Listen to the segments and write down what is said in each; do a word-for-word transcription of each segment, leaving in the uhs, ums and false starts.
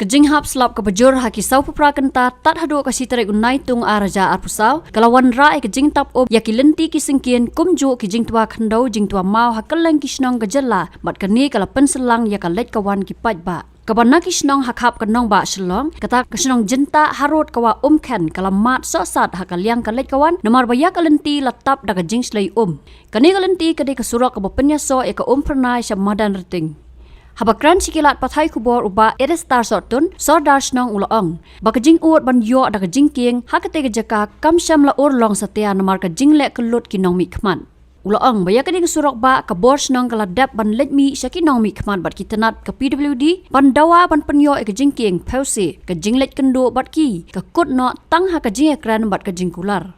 Ka jinghap slap kaba jur ha ki saw phew phra kynta tad haduh ka shi tarik u Naitung ar hajar arphew saw ka la wanrah ïa ka jingtap um ïa ki lynti ki syngkien kumjuh ki jingtwa khyndew jingtwa maw ha kylleng ki shnong ka jylla bad kane ka la pynsalang ïa ka leit ka wan ki paidbah. Kaba na ki shnong ha khap ka nongbah Shillong, kata ka shnong Jyntah harud ka Wah Umkhen ka la mad sohsat ha ka liang ka leit ka wan namar ba ïa ka lynti la tap da ka jingshlei um. Kane ka lynti ka dei ka surok kaba pynïasoh ïa ka Umphyrnai sha Madanrting. Haba kren sha ki lad pathai khubor u Bah Eristar Sohtun, Sordar Shnong u la ong ba ka jingud ban ïoh da ka jingkieng ha katei ka jaka kam shym la urlong satia namar ka jingleh kyllut ki nongmihkhmat. U la ong ba ïa kane ka surok bah ka bor shnong ka la dep ban leit mih sha ki nongmihkhmat bad ki tnat ka P W D ban dawa ban pynïoh ïa ka jingkieng phewse, ka jingleit kynduh bad ki ka kut noh tang ha ka jingïakren bad ka jingkular.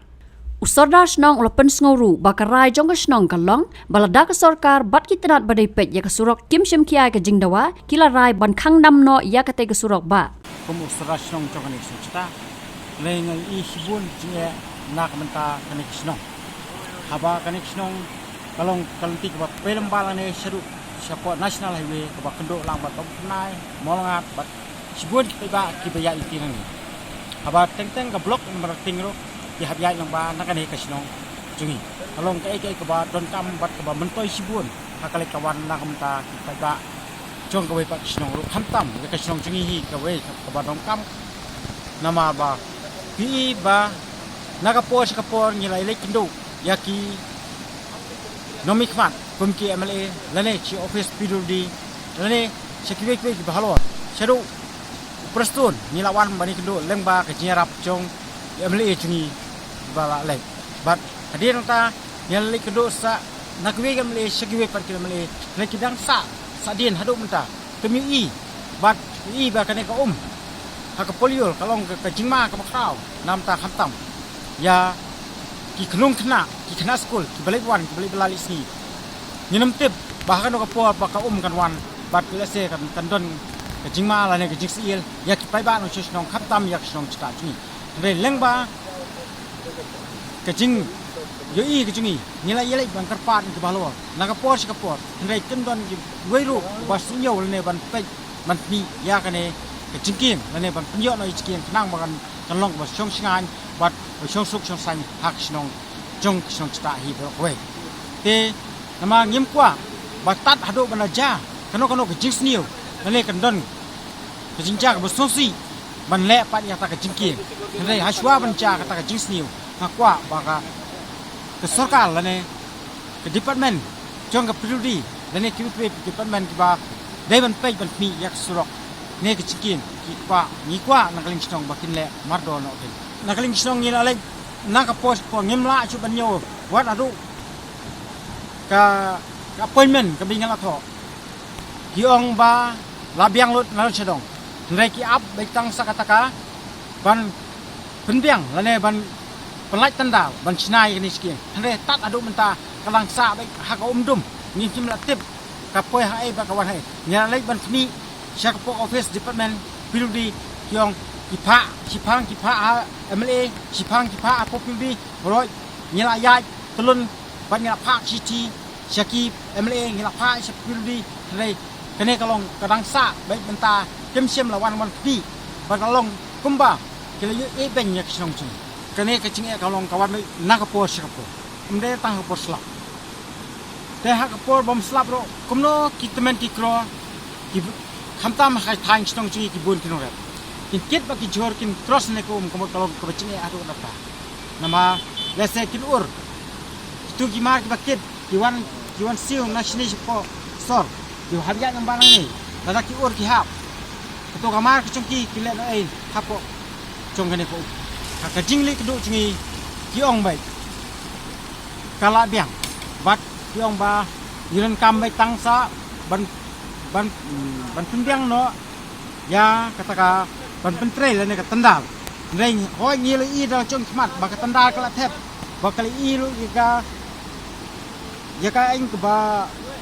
U Sordar Shnong u la pynsngew ruh ba ka rai jong ka shnong ka long ba lada ka sorkar bad ki tnat ba dei peit ïa ka surok kim shim khia ïa ka jingdawa, ki la rai ban khang dam noh ïa katei ka surok bah. Kum u Sordar Shnong jong kane ka shnong Jyntah, lei nga i shibun jingeh na ka bynta kane ka shnong. Haba kane ka shnong ka long ka lynti kaba pynlong ba lane shaduh shapoh National Highway kaba kynduh lang bad Umphyrnai, Mawlyngngat bad shibun ki paidbah kiba ïaid lynti nangne. Haba teng teng ka block Umrangting ruh ki hap ïaid lang ba na kane ka shnong jong ngi. Ka long kaei kaei kaba donkam bad kaba myntoi shibun ha ka leit ka wan na ka bynta ki paidbah jong kawei pat ka shnong ruh, khamtam ïa ka shnong jong ngi hi kawei kaba donkam. Namar ba phi i ba na ka por sha ka por ngi la ïaleit kynduh ïa ki nongmihkhmat kum ki M L A lane ki office P W D lane sha kiwei kiwei kiba halor. Shaduh u Prestone ngi la wan ban ïakynduh lyngba ka jingïarap jong ki M L A jong ngi ba la leit. Bad hadien nangta ngi la leit kynduh sa na kiwei ki M L A sha kiwei pat ki M L A, lane ki dang sah, sah dien haduh mynta. Te ngi i bad ngi i ba kane ka um ha ka polyol ka long ka, ka jingma kaba khraw namar khamtam ïa ki khynnah, ki khynnah skul kiba leit wan, kiba leit bylla leit sngi. Ngin ym tip ba ha kano ka por ba ka um kan wan bad lehse kan, kan don ka jingma lane ka jingsyier ïa ki paidbah nongshong shnong khamtam ïa ka shnong Jyntah jong ngi. Hynrei lyngba ka jingïohi ka jong ngi, ngi la ïaleit ban kyrpad ïa kiba halor na ka por sha ka por, hynrei kim don kiwei ruh ba sngewsih lane ban peit ban pynmih ïa kane ka jingkieng lane ban pynïoh noh ïa ka jingkieng khnang ba kan, kan long kaba shong shngaiñ bad ba shong suk shong saiñ ha ka shnong jong ka shnong Jyntah hi baroh kawei. Te namar ngim kwah ba tad haduh ban la jia kano kano ka jingsniew lane kan don ka jingjia kaba sngewsih ban leh pat ïa kata ka jingkieng. Hynrei hashwa ban jia kata ka jingsniew nga kwah ba ka, ka sorkar lane ka department jong ka P W D lane kiwei kiwei department kiba dei ban peit ban pynmih ïa ka surok ne ka jingkieng ki kwah, ngi kwah na ka liang shnong ba kin leh mardor noh kin. Na ka liang shnong ngi la leit na ka por sha ka por, ngim lah shuh ban ïoh wat haduh ka, ka appointment kaba ngi la thoh. Ki ong ba la biang lut na shadong. Hynrei ki ap beit tang sa kata ka ban pynbiang lane ban pynlait tyndal ban shna ïa kane ka jingkieng. Hynrei tad haduh mynta ka dang sah beit ha ka um dum. Ngim shym la tip ka poi ha ei bad ka wan ha ei. Ngi la leit ban pynmih sha ka post office department P W D, ki ong ki phah, shiphang ki phah ha M L A, shiphang ki phah ha P W D. Baroh ngi la ïaid tylli bad ngi la phah shithi sha ki M L A, ngi la phah sha P W D. Hynrei kane ka long ka dang sah beit mynta, kim shym la wan ban pynmih. Bad ka long kumba ki la ïohi beiñ ïa ka shnong jong ngi. Kane ka jingeh ka long ka wan beit na ka por sha ka por, ym dei tang ha ka por slap. Te ha ka por bym slap ruh kumno ki tymmen ki kro, ki khamtam ha ka thaiñ shnong jong ngi ki bun ki nongrep kin kit bad ki jhur kin cross ne ka um, ka mut ka long kaba jingeh haduh katta. Namar lehse kin ur, kitu ki mar kiba kit ki wan, ki wan siew na shane shapoh sor, ki hap ïaid nang ba nangne, lada ki ur ki hap, kato ka mar ka jong ki ki leh noh ei hapoh jong kane ka um. Ha ka jingleit kynduh jong ngi ki ong beit ka la biang bad ki ong ba ngi donkam beit tang sa ban, ban, ban pynbiang noh ïa kata ka ban pyntrei lane ka tyndal. Hynrei hooid ngi la i da la jong khmat ba ka tyndal ka la thep, ba ka la i ruh ïa ka, ïa ka aiñ kaba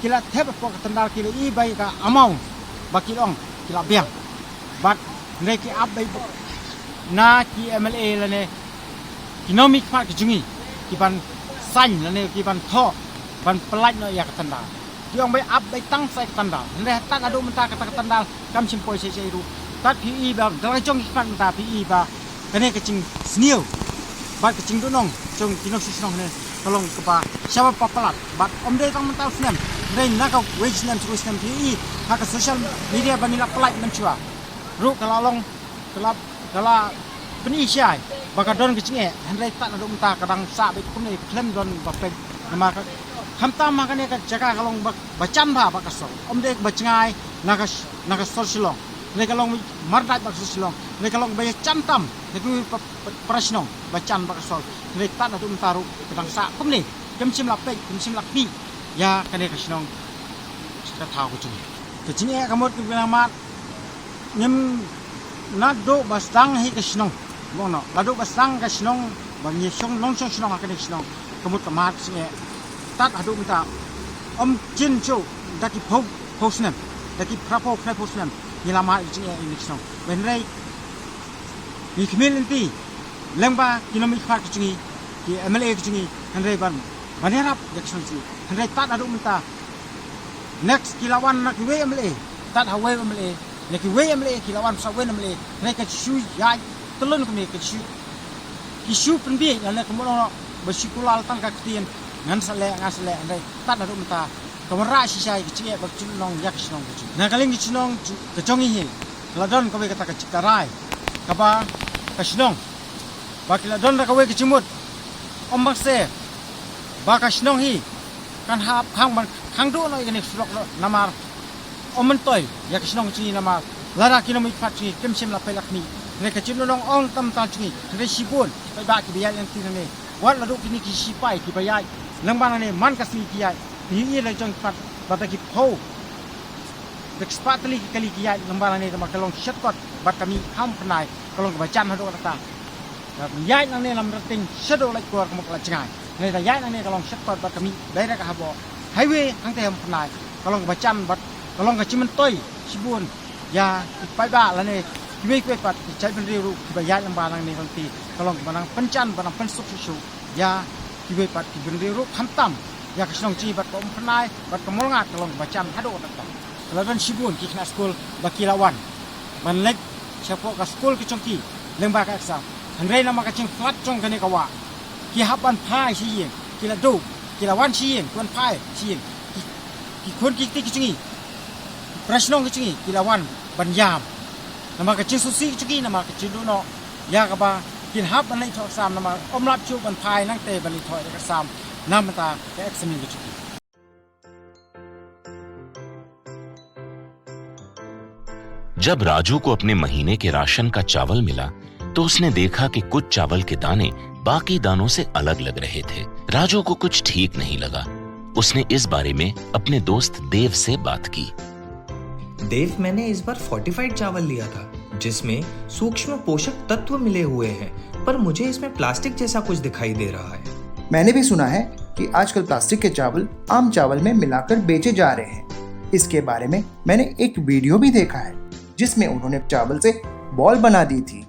ki la thep hapoh ka tyndal, ki la i ba ïa ka amount ba ki la ong ki la biang. Bad hynrei ki ap beit na ki M L A lane ki nongmihkhmat ka jong ngi ki ban sign lane ki ban thoh ban pynlait noh ïa ka tyndal. Ki ong beit ap beit tang sa ïa ka tyndal. Hynrei tad haduh mynta kata ka tyndal kam shym poi sha ei ei ruh. Tad phi i ba da la jong ki khmat mynta phi i ba kane ka jingsniew bad ka jingduhnong jong ki nongshong shnong ne ka long kaba shaba palat bad ym dei tang mynta u snem, hynrei na kawei snem sha kawei snem phi i ha ka social media ba ngi la pynlait mynshuwa ruh ka la long ka la ka la pyni shai ba ka don ka jingeh, hynrei tad haduh mynta ka dang sah beit kumne khlem don ba peit. Namar ka khamtam ha kane ka jaka ka long ba ba jan bha bad ka sol, ym dei ba jngai na ka na ka sor Shillong. Hynrei ka long mardait bad ka sor Shillong, hynrei ka long ba jan tam na ki pa- pa- para shnong ba jan bad ka sol. Hynrei tad haduh mynta ruh ka dang sah kumne, kim shym la peit, kim shym la khmih ïa kane ka shnong, ka thaw ka jong ngi. Ka jingeh ka mut ka bina mat ngim naduh ba sdang hi ka shnong. Bong no, naduh ba sdang ka shnong ba ngi shong nongshong shnong ha kane ka shnong, ka mut ka mat ka jingeh. Tad haduh mynta ym jin shuh da ki phew phew snem, da ki phra phew khyndai phew snem ngi la mad ka jingeh ïa kane ka shnong. Hynrei ngi khmih lynti lyngba ki nongmihkhmat ka jong ngi, ki MLA ka jong ngi, hynrei ban ban ïarap ïa ka shnong jong ngi. Hynrei tad haduh mynta next ki la wan na kiwei MLA, tad ha wei MLA, na kiwei MLA ki la wan sa wei MLA, hynrei ka shu ïaid tylun kumne, ka shu ki shu pynbieit ïa ne ka mut ba shu kular tang ka ktien ngan sa leh, ngan sa leh, hynrei tad haduh mynta ka wanrah shisha ïa ka jingeh bad ka jingduhnong ïa ka shnong ka jong ngi. Na ka liang ka shnong ka jong ngi hi ka la don kawei kata ka jingtharai kaba ka shnong ba ki la don da kawei ka jingmut, ym bang se ba ka shnong hi kan hap khang ban khang duh noh ïa kane ka surok noh, namar ym myntoi ïa ka shnong ka jong ngi namar lada ki nongmihkhmat jong ngi kim shym la peit la khmih. Hynrei ka jingduhnong ong tam tam jong ngi, hynrei shibun paidbah kiba ïaid lynti nangne, wat la duh kine ki sipai kiba ïaid lyngba nangne man ka sngi ki ïaid, ngi ïohi la jong ki khmat ba da ki phew da ki spah tylli ki kali ki ïaid lyngba nangne, namar ka long shortcut bad ka mih ha Umphyrnai, ka long kaba jan haduh katta. Ka ïaid nangne Lamrating shaduh Laitkor ka mut ka la jngai. Ngi da ïaid nangne ka long shortcut bad ka mih direct ha Haboh Highway hangtei ha Umphyrnai, ka long kaba jan bad ka long ka jingmyntoi shibun ïa ki paidbah lane kiwei kiwei pat ki jaitbynriew ruh kiba ïaid lyngba nangne lynti, ka long kaba nang pynjan ba nang pynsuk shuh shuh ïa kiwei pat ki bynriew ruh, khamtam ïa ka shnong jong ngi bad ka Umphyrnai bad ka Mawlyngngat, ka long kaba jan haduh katta. Ka la don shibun ki khynnah skul ba ki la wan ban leit shapoh ka skul ka jong ki lyngba ka exam, hynrei namar ka jingpyllait jong kane ka wah ki hap ban phai sha ïing, ki la duh, ki la wan sha ïing, ki wan phai sha ïing, ki, ki khun ki kti ki jong ngi, ki para shnong ki jong ngi ki la wan ban ïam namar ka jingsngewsih ka jong ki, namar ka jingduh noh ïa kaba kin hap ban leit thoh exam, namar ym lap shuh ban phai nangtei ban leit thoh exam na bynta ka exam ka jong ki. जब राजू को अपने महीने के राशन का चावल मिला, तो उसने देखा कि कुछ चावल के दाने बाकी दानों से अलग लग रहे थे। राजू को कुछ ठीक नहीं लगा। उसने इस बारे में अपने दोस्त देव से बात की। देव, मैंने इस बार फोर्टिफाइड चावल लिया था, जिसमें सूक्ष्म पोषक तत्व मिले हुए हैं, पर मुझे इसमें प्लास्टिक जैसा कुछ दिखाई दे रहा है। मैंने भी सुना है कि आजकल प्लास्टिक के चावल आम चावल में मिलाकर बेचे जा रहे हैं। इसके बारे में मैंने एक वीडियो भी देखा है, जिसमें उन्होंने चावल से बॉल बना दी थी।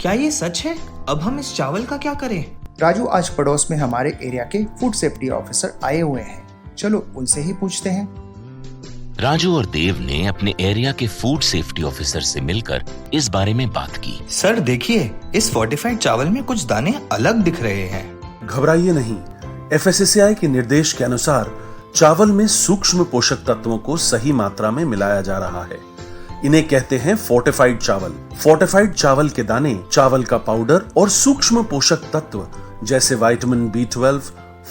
क्या ये सच है? अब हम इस चावल का क्या करें? राजू, आज पड़ोस में हमारे एरिया के फूड सेफ्टी ऑफिसर आए हुए हैं, चलो उनसे ही पूछते हैं। राजू और देव ने अपने एरिया के फूड सेफ्टी ऑफिसर से मिलकर इस बारे में बात की। सर, देखिए, इस फोर्टिफाइड चावल में कुछ दाने अलग दिख रहे हैं। घबराइए नहीं, एफएसएसएआई के निर्देश के अनुसार चावल में सूक्ष्म पोषक तत्वों को सही मात्रा में मिलाया जा रहा है। इन्हें कहते हैं फोर्टिफाइड चावल। फोर्टिफाइड चावल के दाने, चावल का पाउडर और सूक्ष्म पोषक तत्व जैसे vitamin B twelve,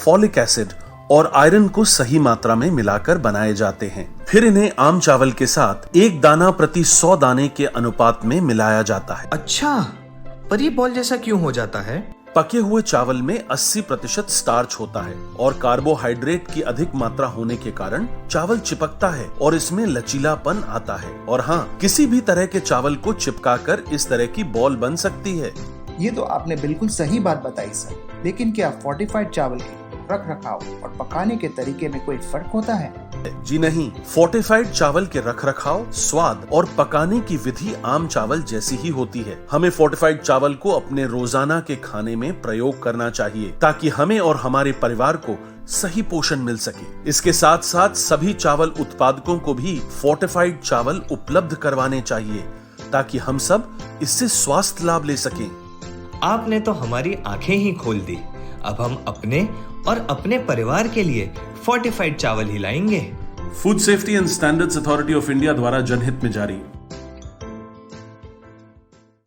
folic acid और आयरन को सही मात्रा में मिलाकर बनाए जाते हैं। फिर इन्हें आम चावल के साथ एक दाना प्रति सौ दाने के अनुपात में मिलाया जाता है। अच्छा, पर ये बॉल जैसा क्यों हो जाता है? पके हुए चावल में अस्सी प्रतिशत स्टार्च होता है और कार्बोहाइड्रेट की अधिक मात्रा होने के कारण चावल चिपकता है और इसमें लचीलापन आता है। और हाँ, किसी भी तरह के चावल को चिपकाकर इस तरह की बॉल बन सकती है। ये तो आपने बिल्कुल सही बात बताई सर, लेकिन क्या फोर्टिफाइड चावल के रख रखाव और पकाने के तरीके में कोई फर्क होता है? जी नहीं, फोर्टिफाइड चावल के रखरखाव, स्वाद और पकाने की विधि आम चावल जैसी ही होती है। हमें फोर्टिफाइड चावल को अपने रोजाना के खाने में प्रयोग करना चाहिए, ताकि हमें और हमारे परिवार को सही पोषण मिल सके। इसके साथ साथ सभी चावल उत्पादकों को भी फोर्टिफाइड चावल उपलब्ध करवाने चाहिए, ताकि हम सब इससे स्वास्थ्य लाभ ले सकें। आपने तो हमारी आंखें ही खोल दी। अब हम अपने और अपने परिवार के लिए फोर्टिफाइड चावल ही लाएंगे। Food Safety and Standards Authority of India द्वारा जनहित में जारी।